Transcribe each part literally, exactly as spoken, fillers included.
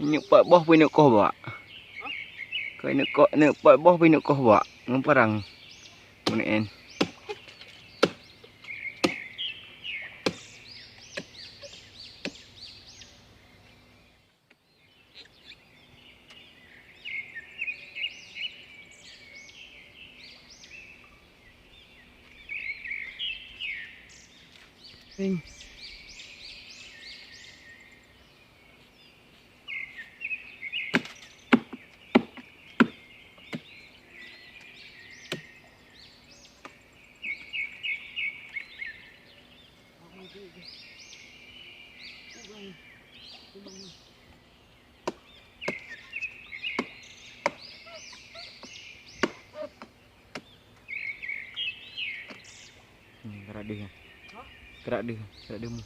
Neuk pat boh pih neuk koh bak. Keu neuk koh, neuk pat boh pih neuk koh bak. Ngon parang. Ngon en. Ni, gerak deh. Gerak deh, gerak deh mu.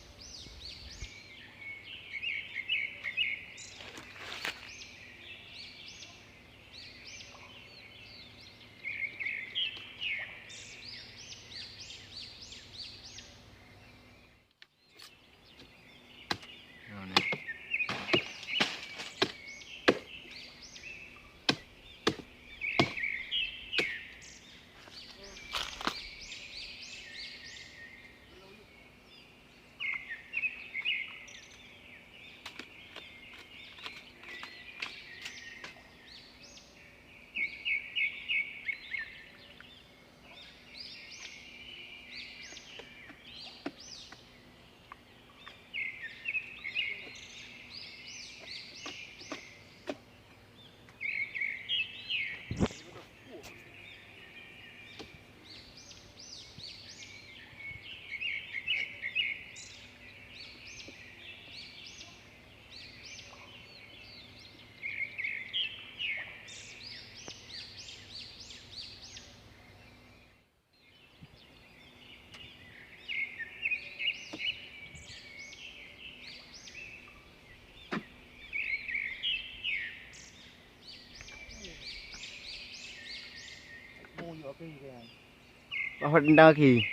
Bah, tendang kaki.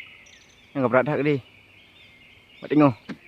Nyang brat that tadi. Buat tengok.